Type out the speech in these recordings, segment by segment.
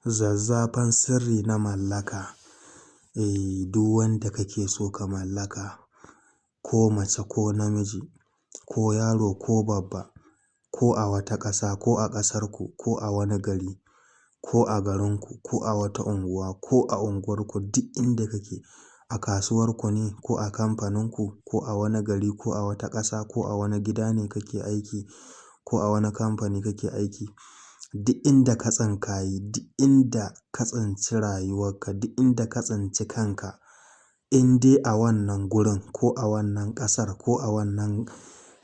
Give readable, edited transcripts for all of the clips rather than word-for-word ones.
Zazzafan sirri na mallaka. Eh, duk wanda kake so ka mallaka, ko mace ko namiji, ko yaro ko babba, ko a wata ƙasa ko a ƙasarku ko a wani gari ko a garinku ko a wata unguwa ko a unguwarku, duk inda kake, a kasuwarku ne ko a kamfaninku ko a wani gari ko a wata ƙasa ko a wani gida ne kake aiki ko a wani kamfani kake aiki. Duk inda ka tsinkayi, duk inda ka tsinci rayuwarka, duk inda ka tsinci kanka, in dai a wannan gurin ko a wannan ƙasar ko a wannan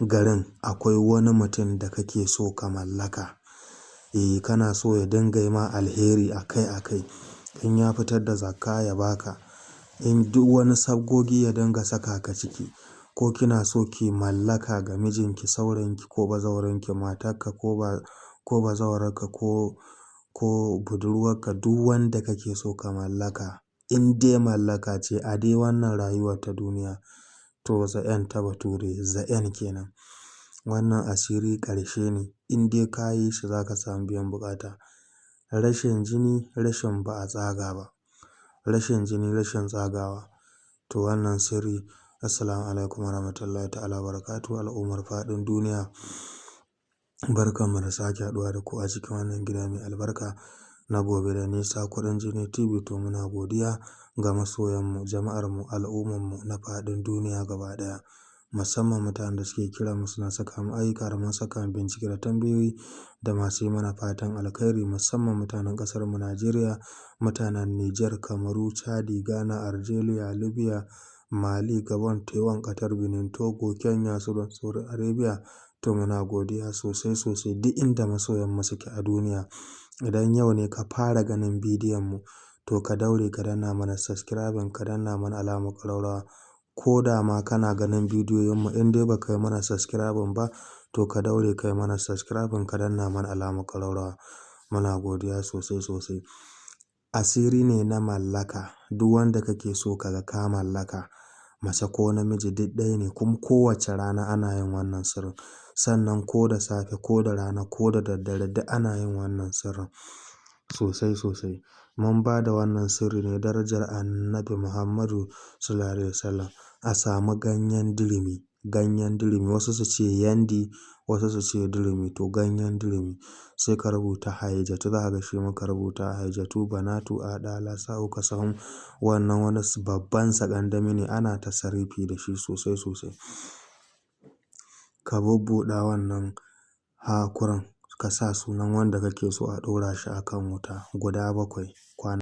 garin akwai wani mutum da kake so ka mallaka. Eh, kana so ya dinga yi ma alheri akai akai. In ya fitar da zakka ya ba ka, in duk wani sabgogi ya dinga saka ka ciki ko kina so ki mallaka ga mijinki, saurayinki ko bazawaranki, matarka ko ba, ko bazawararka ko, ko budurwarka, duk wanda kake so ka mallaka, in dai mallaka ce a dai wannan rayuwar ta duniya, to za'en ta bature, za'en kenan. Wannan asiri ƙarshe ne. In dai ka yi shi za ka samu biyan buƙata. Rashin jini, rashin ba a tsaga ba. Rashin jini, rashin tsagawa. To wannan sirri. Assalamualaikum warahmatullahi ta'ala wabarakatuh. Al'ummar faɗin duniya. Barkan mu da sake haɗuwa da ku a cikin wannan gida mai albarka na gobe da nisa Kuɗin Jini TV. To muna godiya ga masoyanmu, jama'armu, al'ummarmu na faɗin duniya gaba ɗaya. Musamman mutanen da suke kira mu suna saka mu ayyuka da mun saka mu bincike da tambayoyi da masu yi mana fatan alkhairi. Musamman mutanen ƙasarmu Najeriya, mutanen Nijar, Kamaru, Chadi, Ghana, Algeria, Libya, Mali, Gabon, Taiwan, Qatar, Benin, Togo, Kenya, Sudan, Saudi Arabia. To muna godiya sosai sosai duk inda masoyanmu suke a duniya. Idan yau ne ka fara ganin bidiyon mu, to ka daure ka danna mana subscribing, ka danna mana alamar ƙararrawa. Ko da ma kana ganin bidiyoyin mu in dai ba ka yi mana subscribing ba, to ka daure ka yi mana subscribing, ka danna mana alamar ƙararrawa. Muna godiya sosai sosai. Asiri ne na mallaka. Duk wanda kake so ka ga ka mallaka, mace ko namiji, duk ɗaya ne. Kuma kowace rana ana yin wannan sirrin. Sannan ko da safe ko da rana ko da daddare duk ana yin wannan sirrin sosai sosai. Mun ba da wannan sirri ne darajar Annabi Muhammadu Sallallahu Alaihi Wasallam. A samu ganyen dirimi, ganyen dirimi. Wasu su ce yandi, wasu su ce dirimi. To ganyen dirimi sai ka rubuta haijatu. Za ka ga shi muka rubuta haijatu, banatu, adala, sa'u, kasahun. Wannan wani babban sakandami ne, ana tasarifi da shi sosai sosai. Ka bubbuɗe wannan hakurin ka sa sunan wanda kake so a ɗora shi a kan wuta guda bakwai kwana.